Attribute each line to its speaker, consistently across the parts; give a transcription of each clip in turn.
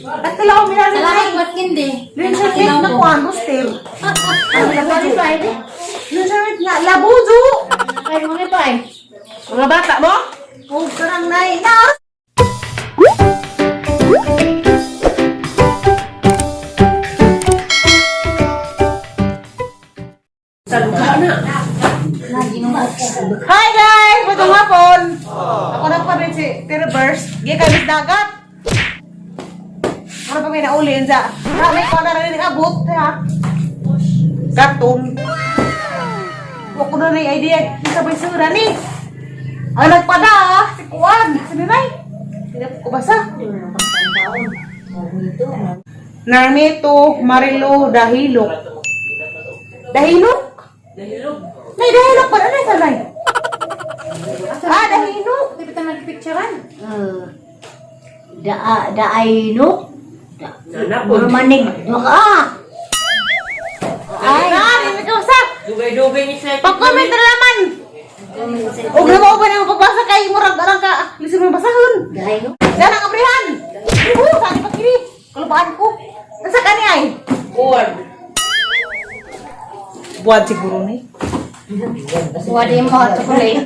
Speaker 1: At kala ko minari
Speaker 2: Salamat mas kindi.
Speaker 1: Linservit na kuan still. Linservit na labuzo.
Speaker 2: Ay, mga pa ay.
Speaker 3: Mga bata mo?
Speaker 1: Oh, karang nay na.
Speaker 3: Salga na.
Speaker 1: Hi guys! Magandang hapon! Ako na pa rin si Tiribers. Gikan sa dagat. Ano pa may naulin sa... Na, may kuha na rin abot, ha? Karton. Huwag ko na na yung idea. Isa ba yung sura ni? Ang nagpada, ah! Si Kuan! Si Ninay! Hindi ko basa. Narmito Marilo Dahilok. Dahilok?
Speaker 3: Dahilog.
Speaker 1: Nay, dahilok pa. Ano yung sanay? Ah, dahilok.
Speaker 2: Di ba tayo nagpicturean?
Speaker 4: Da daay no.
Speaker 3: Nanapod.
Speaker 4: Manig baka.
Speaker 1: Ay, na, hindi ko sa.
Speaker 3: Dugay-dugay ni siya.
Speaker 1: Pag-comment na naman. Huwag na mo ba nang pagbasa kay murag arang ka. Lisod mo basahon.
Speaker 4: Daay no.
Speaker 1: Sana ang abrihan. Uhu, saan pa kini? Kalupaan ko. Nasa kani ay?
Speaker 3: Kuwan.
Speaker 1: Buwan siguro ni.
Speaker 2: Wala yung mga chocolate.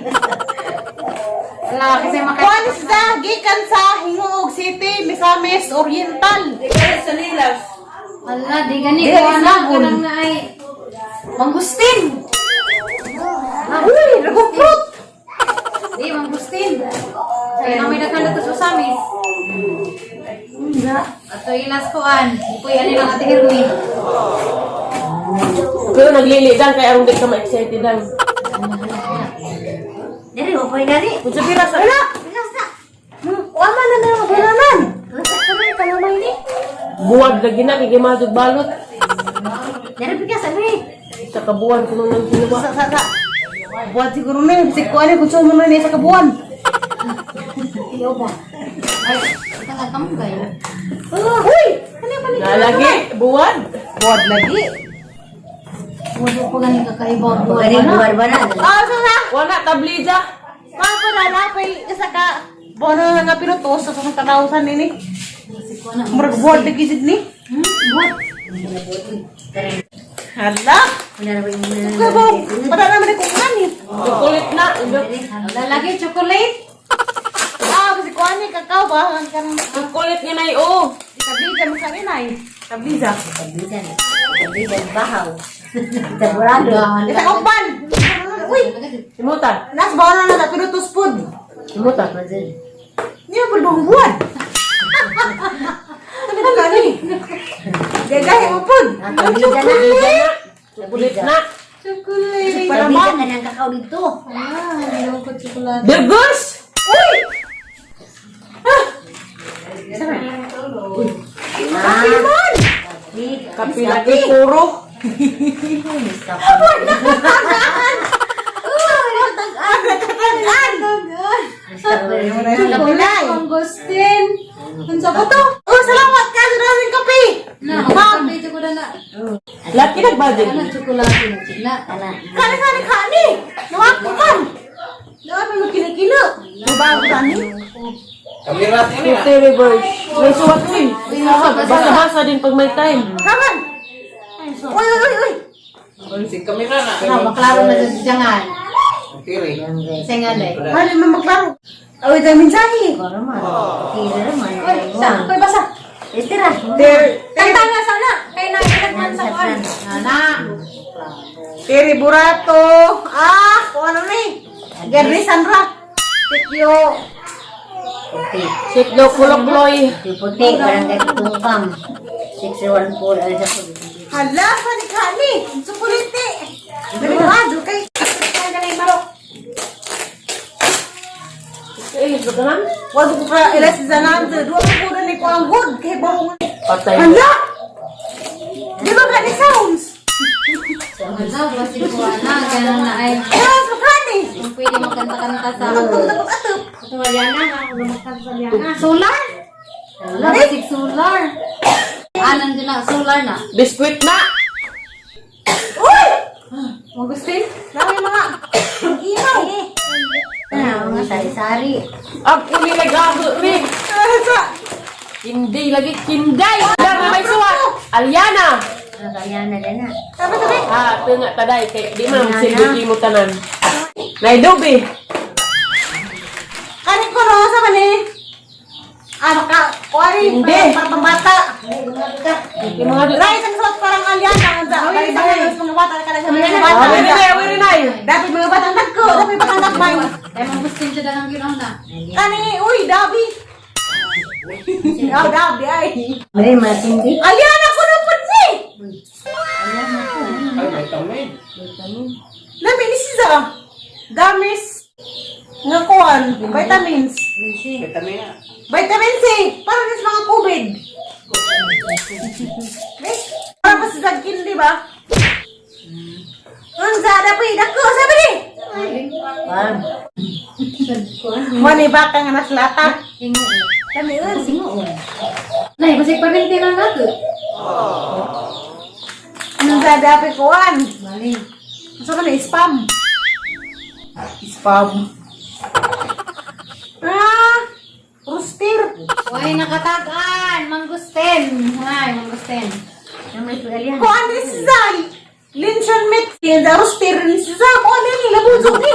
Speaker 2: Wala kasi makain.
Speaker 1: Kuan sa gikan sa Hinguog City, Misamis Oriental.
Speaker 3: Ikaw sa nilas.
Speaker 2: Wala, di gani.
Speaker 1: Di,
Speaker 2: Kuha na,
Speaker 1: isabon.
Speaker 2: kanang na ay. Mangustin!
Speaker 1: Uy, dragon fruit.
Speaker 2: Di, mangustin. Kaya na may nagkanda to sa Usamis. Ato ilas kuan. Ipoy ano lang ate Irmi.
Speaker 3: Pero naglilidan kaya arong di ka ma-excited ang.
Speaker 4: Diri mo pa diri.
Speaker 3: Kung sa pira sa...
Speaker 1: Wala. Kuan man na nga bananan. Kalamay ni.
Speaker 3: Buwag lagi na, kay gimasog balot.
Speaker 4: Diri bigas abi.
Speaker 3: Sa kabuan ko nung nang sinuwa.
Speaker 1: Sa sa sa. Buwan siguro ni. Si kuan ni kung mo na ni sa kabuan.
Speaker 4: Iyo ba.
Speaker 2: Ay, tanga kamunggay.
Speaker 1: Uy, ano pa ni?
Speaker 3: Nalagi, buwad.
Speaker 1: Buwan lagi.
Speaker 2: Wala ko ganing kakaiba.
Speaker 4: Pagani buwar ba na?
Speaker 1: Ah, sa sa.
Speaker 3: Wala, tablija.
Speaker 1: Mga pa na pay isa ka buwan na nga pinutos sa sa tanawsan nini. Murag buwan lagi jud ni.
Speaker 2: What?
Speaker 1: Hala.
Speaker 4: Wala na ba yung
Speaker 1: Kaya ba, wala naman ni kung ni.
Speaker 3: Chocolate na.
Speaker 2: Lalagi chocolate.
Speaker 1: Ah, kasi kuan ni kakao ba ang kanang
Speaker 3: Chocolate nga na oh.
Speaker 1: tabliza mo sa inay. Tabliza.
Speaker 4: Tabidan. Tabidan bahaw. Taburado.
Speaker 1: Isa ka uban. Uy,
Speaker 3: Simuta.
Speaker 1: nas buwan na na pinutos pod.
Speaker 3: Simuta.
Speaker 1: Niya pud bang buwan. Sabi na gani. Gagahe mo pod.
Speaker 4: Tabidan na.
Speaker 3: Chocolate na.
Speaker 2: Chocolate.
Speaker 1: Para
Speaker 4: Tabidan ka ng kakao dito.
Speaker 2: Ah, hindi ko chocolate.
Speaker 3: Burgers!
Speaker 1: Uy! Ah! Kape man!
Speaker 3: Kape lagi puro.
Speaker 1: Nakatagan!
Speaker 2: Chocolate, mangustin.
Speaker 1: Unsa ko to? Oh, salamat ka sa daming kape!
Speaker 2: Na, ma'am, medyo ko na na.
Speaker 3: Laki nagbudget.
Speaker 2: Ano chocolate na sila?
Speaker 1: Kani kani kani! Nawak ko man! Nawak mo kilikilo. Mabago kani.
Speaker 3: Fifty reverse. May suwat ko eh. Basa-basa din pag may time.
Speaker 1: Kaman! Uy, uy, uy, uy!
Speaker 2: Ano, maklaro na sa jangan. Sengalay.
Speaker 1: Hali mo maklaro. Awit ang mensahe.
Speaker 4: Tira naman.
Speaker 2: Uy, sa, uy, basa.
Speaker 4: Tira.
Speaker 1: Ter,
Speaker 2: Tanta nga sana. Kay na ilagman sa kuan. Nana.
Speaker 1: Terry Burato. Ah, kung ano ni? Gary Sandra. Tikyo.
Speaker 4: Puti.
Speaker 3: Sitlo kulokloy.
Speaker 4: Puti, barangay Tungpam. 614 ay sa
Speaker 1: Hala, sani kani. Sukulite. Delikado kay.
Speaker 2: Kay marok.
Speaker 3: Eh, ito ka lang.
Speaker 1: Wag ko ka ilas sa zanan. Duwa ko na ni ko ang good kay barong.
Speaker 3: Patay.
Speaker 1: Hala! Di ba kani sounds?
Speaker 2: Wala, basi ko ana, ganun na ay.
Speaker 1: Sounds ba kani?
Speaker 2: Kung pwede magkanta-kanta sa
Speaker 1: Tugtog atop.
Speaker 2: Liana, magkanta sa Liana. Solar? Wala, basig solar. Ah, nandiyan na, solar na.
Speaker 3: Biskuit na.
Speaker 1: Uy!
Speaker 2: Magustin?
Speaker 1: Dami mga ihaw.
Speaker 4: Na, mga sari-sari.
Speaker 3: Ako ni nag-ago ni.
Speaker 1: Sa
Speaker 3: Hindi lagi kinday. Wala may suwat. Aliana.
Speaker 4: Kaya na din na.
Speaker 1: Sabi sabi.
Speaker 3: Ah, tunga taday kay di man silbi mo tanan. Naidubi.
Speaker 1: Kani ko no sa mani. Ano ka? Kuwari,
Speaker 3: Hindi.
Speaker 1: para pambata.
Speaker 3: Yung mga
Speaker 1: Rice ang suot parang Aliana. Ang sa bali bali sa mga bata kada sa mga bata.
Speaker 3: Awin rin, awin rin ay.
Speaker 1: Dapat mga bata ang dagko, dapat batang dagmay.
Speaker 2: Kaya mangustin siya dalang ginaw na.
Speaker 1: Kani, uy, dabi. Oh, dabi ay.
Speaker 4: Ay, matindi.
Speaker 1: Aliana ko na pud ni.
Speaker 5: Ay, vitamin.
Speaker 1: Lami ni siya. Gamis nga kuan, vitamins.
Speaker 5: Vitamin na.
Speaker 1: Vitamin C para sa mga COVID. Eh, para pa sa dagkin, di ba? Unsa dapat dako sabi ni.
Speaker 4: Parang.
Speaker 1: Mani baka nga naslata.
Speaker 2: Hingo.
Speaker 1: Lami un.
Speaker 4: Singo.
Speaker 2: Nay, basig paminti na nato.
Speaker 1: Unsa dapat kuan?
Speaker 2: Bali.
Speaker 1: Unsa man ni spam? Spam. Ah, rooster.
Speaker 2: Uy, nakatagaan! Mangustin! Ay, mangustin.
Speaker 4: May tuwalya.
Speaker 1: Kuan ni siya. Linson meat. Yung rooster ni siya. Kuan ni labuzo ni.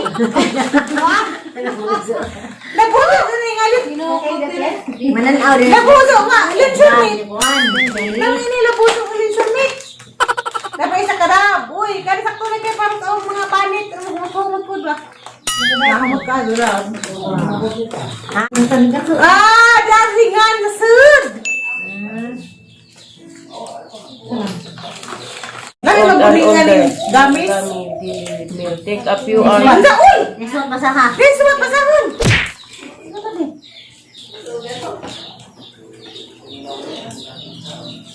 Speaker 1: Labuzo ni ngalit.
Speaker 4: Mananaw rin.
Speaker 1: Labuzo nga. Linson meat.
Speaker 4: Kuan.
Speaker 1: Lami ni labuzo ng linson meat. Dapat isa karab. Uy, kani sakto na kay para sa mga panit. Ano mga kumot po ba? Nakamot ka, durab. Ah, daringan sa sud. Lami magulingan ni gamis.
Speaker 3: Take a few hours.
Speaker 1: Banda, uy!
Speaker 4: Nesot masaha.
Speaker 1: Din sumat pasahon.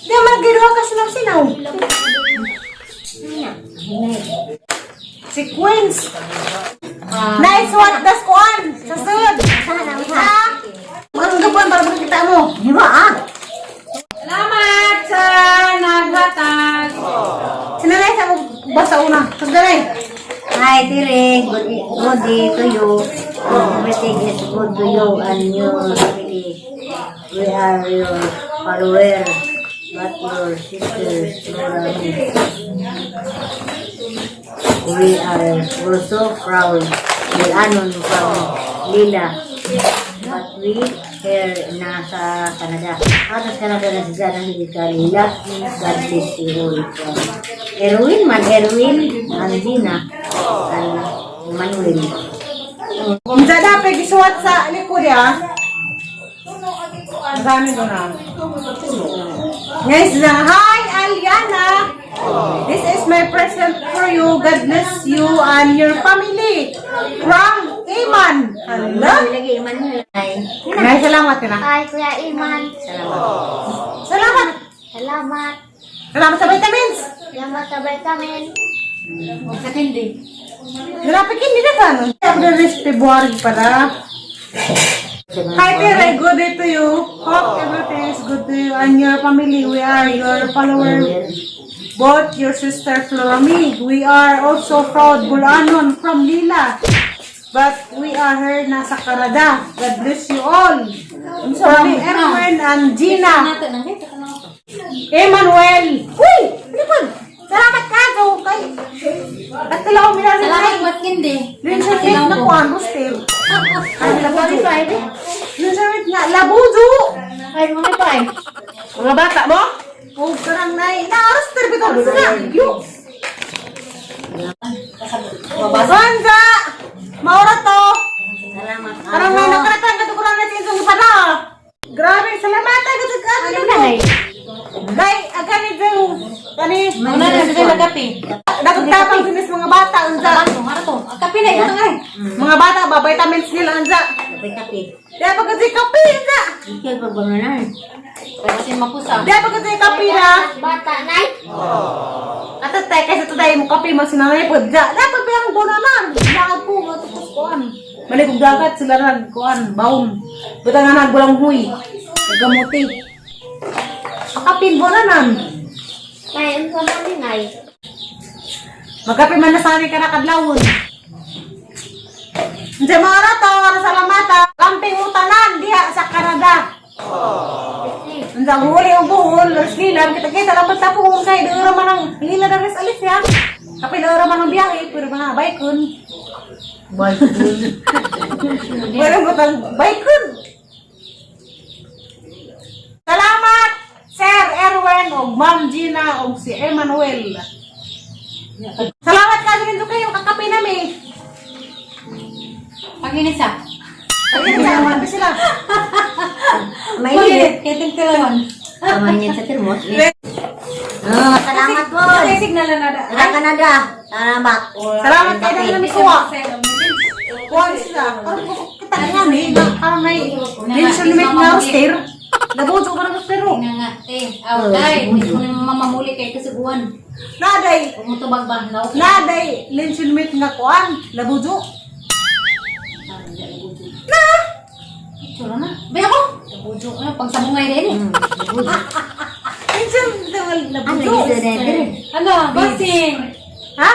Speaker 1: Di man giduha ka sinaw-sinaw. Sequence. Nice one, das kuan. Sa sud. Ha? Ang gabuan para makikita mo.
Speaker 4: Di ba ah?
Speaker 2: Salamat sa naghatag!
Speaker 1: Sinanay sa basta una. Tapos ganay.
Speaker 4: Hi, Tere. Good day to you. Everything is good to you and your family. We are your follower, but your sisters, Laura. We are also proud. We anon from Lila. But we here nasa Canada. Ah, nasa Canada na siya na ka Lila. God bless you all. From Erwin man, Erwin, Andina, and Manuel.
Speaker 1: Unsa dapat gisuwat sa likod ya? Ang dami ko na. Guys, lang. Hi, Aliana! This is my present for you. God bless you and your family. From Iman. Hello?
Speaker 4: Lagi, Manuel. Ay,
Speaker 1: Nay, salamat na.
Speaker 6: Hi, Kuya Iman.
Speaker 4: salamat.
Speaker 1: Salamat.
Speaker 6: Salamat.
Speaker 1: Salamat sa vitamins.
Speaker 6: Salamat sa vitamin.
Speaker 2: Huwag sa tindi.
Speaker 1: Grabe, hindi na ka. Ako na rin February pala. Hi, Tere. Good day to you. Hope everything is good to you and your family. We are your follower. Both your sister Flora me. We are also proud Bulanon from Lila. But we are here nasa Canada. God bless you all. From Erwin and Gina.
Speaker 2: Nato nang kay na ako.
Speaker 1: Emmanuel. Uy! Lipod! Salamat ka! Go kay. At kala ko minasa
Speaker 2: Salamat mat kindi.
Speaker 1: Linsan meat na kuan, rooster. Ay, labuzo. Linsan meat nga, labuzo!
Speaker 4: Ay, mga pa eh.
Speaker 3: Mga bata mo?
Speaker 1: Oh, karang nay. Na, rooster bitaw. Sina, yu. Banza! Maura to!
Speaker 4: Salamat.
Speaker 1: Karang nay, nakaratang katukuran na sa isang pala. Grabe, salamat. Ay, kasi ka.
Speaker 4: Ano na eh?
Speaker 1: Day, agani dyan. Kani,
Speaker 2: Una na sila kape.
Speaker 1: Dagdag sinis mga bata, unsa.
Speaker 2: Marato, marato. Ang kape na ito nga.
Speaker 1: Mga bata ba, vitamins nila, unsa.
Speaker 4: Kape-kape.
Speaker 1: Di pa kasi kape, unsa.
Speaker 4: Ikaw pagbanganan.
Speaker 2: Kasi mapusa.
Speaker 1: Di pa kasi kape na.
Speaker 6: Bata, Nay.
Speaker 1: At tay, kasi today mo kape mo sinanay po. Diya, dapat bilang bunanan. Lakad ko, nga tapos kuan. Malikog dagat, sila nag kuan, baon. Buta nga nagbulang huy. Naggamuti. Pakapin bunanan.
Speaker 6: Nay, ang sama ni Nay.
Speaker 1: Magkape man na sanay ka na kadlawon. Hindi mga rato, salamata. Kamping mo tanan diha sa Canada.
Speaker 6: Kasi,
Speaker 1: Ang huli ang buhol, res lilam, kita-kita lang pagtapuhon kay doon man ang lila na res alis ya. Kapil doon man ang biyahe, pero mga baykon. Pero butang baykon. Salamat, Sir Erwin og Ma'am Gina og si Emmanuel. Salamat ka rin kayo kakape nami.
Speaker 2: Paginit sa.
Speaker 1: Pag-init sa naman sila.
Speaker 4: Mainit.
Speaker 2: Keting tilawan.
Speaker 4: Mainit sa termos. Oh, salamat po.
Speaker 2: Kasi signal na na.
Speaker 4: Taga Canada. Salamat.
Speaker 1: Salamat kayo na nami kuha. Kuha sila. Parang kita nga ni, na parang may mention may na roster. Nabuto ka ng roster. Oh.
Speaker 2: Nga nga, eh. Aw, day. Hindi ko na mamamuli kay kasiguan.
Speaker 1: Naday,
Speaker 2: Umutubag ba? No?
Speaker 1: naday, mention meet nga kuan, labujo.
Speaker 2: Na! Tsura na. Bay ako! Labujo. Ano, pagsabungay din eh.
Speaker 1: Mention
Speaker 4: Ano
Speaker 1: labujo.
Speaker 4: dito na ito?
Speaker 2: Ano? Basin!
Speaker 1: Ha?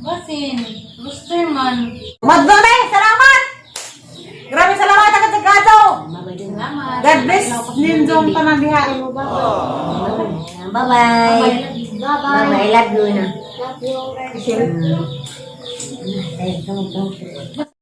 Speaker 2: Basin. Rooster man.
Speaker 1: Madonna, salamat! Grabe salamat agad sa gato.
Speaker 2: Salamat.
Speaker 1: God bless ninjong tanan diha.
Speaker 4: Bye-bye.
Speaker 6: Bye-bye.
Speaker 4: Bye-bye. I love you na.
Speaker 6: Love you.
Speaker 4: Ay, tungog, tungog.